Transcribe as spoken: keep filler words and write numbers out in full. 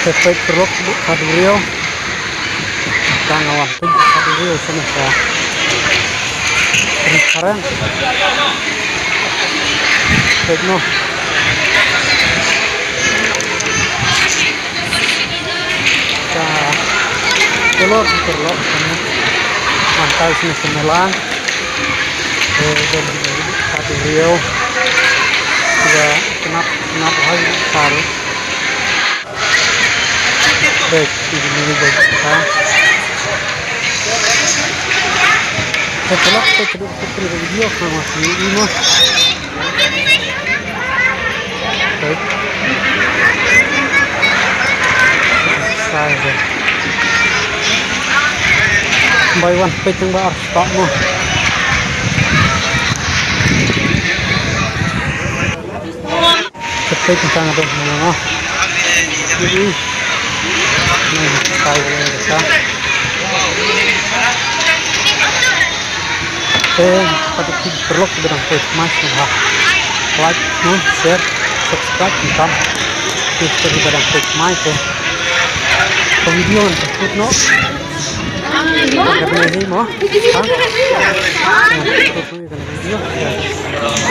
Te peit paralok, buk ka duriaw. Tang wan peit buk ka duriaw sha ne ka ri Khareng. Peit noh. Ka kolor paralok sha ne. Wan tai sha ne ka melan. Te don ka duriaw. Ka khnap khnap hai par. Baik, ini baik kita. Setelah kita cedok ke video sama ini mah. Baik. Saya. Bai wan peit tang ba ar spot mah. Peit tang ada mana. Ini. Ini, style ini, ya. Te, pat ki paralok ba dang peit mai sngewbha like, no, share, subscribe, and comment. Te, ki ba dang peit mai te. Ka video ngan kut noh. Ka video mo. Ha? Ngan kut noh ka video.